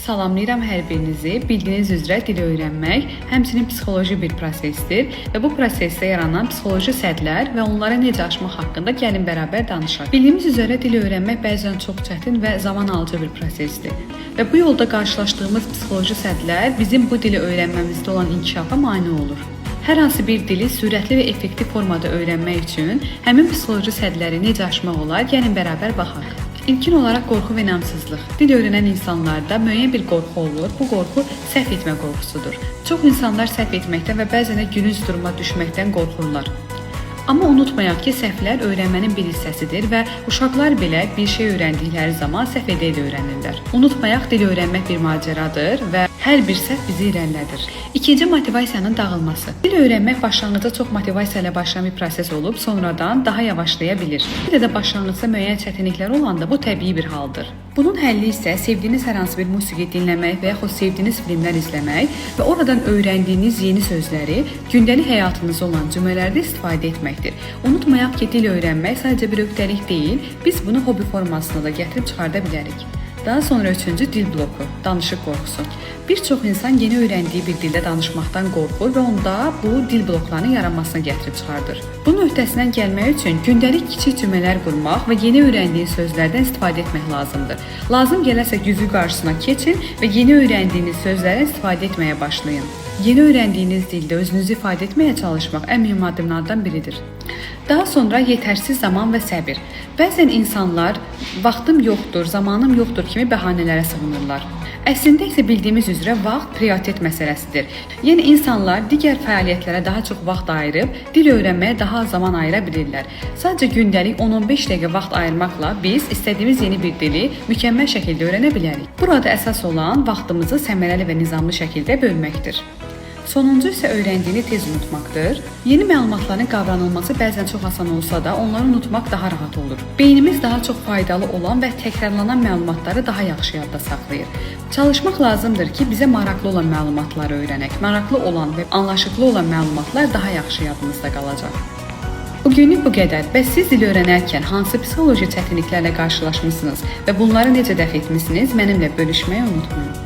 Salamlayıram hər birinizi. Bildiyiniz üzrə dil öyrənmək həmçinin psixoloji bir prosesdir və bu prosesdə yaranan psixoloji sədlər və onları necə aşmaq haqqında gəlin bərabər danışaq. Bildiyimiz üzrə dil öyrənmək bəzən çox çətin və zaman alıcı bir prosesdir. Və bu yolda qarşılaşdığımız psixoloji sədlər bizim bu dili öyrənməmizdə olan inkişafa mane olur. Hər hansı bir dili sürətli və effektiv formada öyrənmək üçün həmin psixoloji sədləri necə aşmaq olar, gəlin bərabər baxaq. İlkin olaraq qorxu və inamsızlıq. Dil öyrənən insanlarda müəyyən bir qorxu olur. Bu qorxu səhv etmə qorxusudur. Çox insanlar səhv etməkdən və bəzən də gülünc duruma düşməkdən qorxurlar. Amma unutmayaq ki, səhvlər öyrənmənin bir hissəsidir və uşaqlar belə bir şey öyrəndikləri zaman səhv edə-edə öyrənirlər. Unutmayaq, dil öyrənmək bir macəradır və hər bir səhv bizi irəlilədir. İkinci, motivasiyanın dağılması. Dil öyrənmək başlanğıcda çox motivasiya ilə başlayan bir proses olub, sonradan daha yavaşlaya bilir. Bir də başlanğıcda müəyyən çətinliklər olanda bu təbii bir haldır. Bunun həlli isə sevdiyiniz hər hansı bir musiqi dinləmək və yaxud sevdiyiniz filmlər izləmək və oradan öyrəndiyiniz yeni sözləri gündəlik həyatınızda olan cümlələrdə istifadə etməkdir. Unutmayaq ki, dil öyrənmək sadəcə bir öhdəlik deyil, biz bunu hobi formasına da gətirib çıxarda bilərik. Daha sonra üçüncü dil bloku, danışıq qorxusu. Bir çox insan yeni öyrəndiyi bir dildə danışmaqdan qorxur və onda bu dil bloklarının yaranmasına gətirib çıxardır. Bunun öhdəsindən gəlmək üçün gündəlik kiçik cümlələr qurmaq və yeni öyrəndiyin sözlərdən istifadə etmək lazımdır. Lazım gələrsə güzgü qarşısına keçin və yeni öyrəndiyiniz sözlərdən istifadə etməyə başlayın. Yeni öyrəndiyiniz dildə özünüzü ifadə etməyə çalışmaq ən mühüm addımlardan biridir. Daha sonra yetərsiz zaman və səbir. Bəzən insanlar vaxtım yoxdur, zamanım yoxdur kimi bəhanələrə sığınırlar. Əslində isə bildiyimiz üzrə vaxt prioritet məsələsidir. Yəni insanlar digər fəaliyyətlərə daha çox vaxt ayırıb, dil öyrənməyə daha az zaman ayıra bilirlər. Sadəcə gündəlik 10-15 dəqiqə vaxt ayırmaqla biz istədiyimiz yeni bir dili mükəmməl şəkildə öyrənə bilərik. Burada əsas olan vaxtımızı səmərəli və nizamlı şəkildə bölməkdir. Sonuncu isə öyrəndiyini tez unutmaqdır. Yeni məlumatların qavranılması bəzən çox asan olsa da, onları unutmaq daha rahat olur. Beynimiz daha çox faydalı olan və təkrarlanan məlumatları daha yaxşı yadda saxlayır. Çalışmaq lazımdır ki, bizə maraqlı olan məlumatları öyrənək. Maraqlı olan və anlaşıqlı olan məlumatlar daha yaxşı yadımızda qalacaq. Bugünlük bu qədər. Bəs siz dil öyrənərkən hansı psixoloji çətinliklərlə qarşılaşmısınız və bunları necə dəf etmisiniz, mənimlə bölüşməyi unutmayın.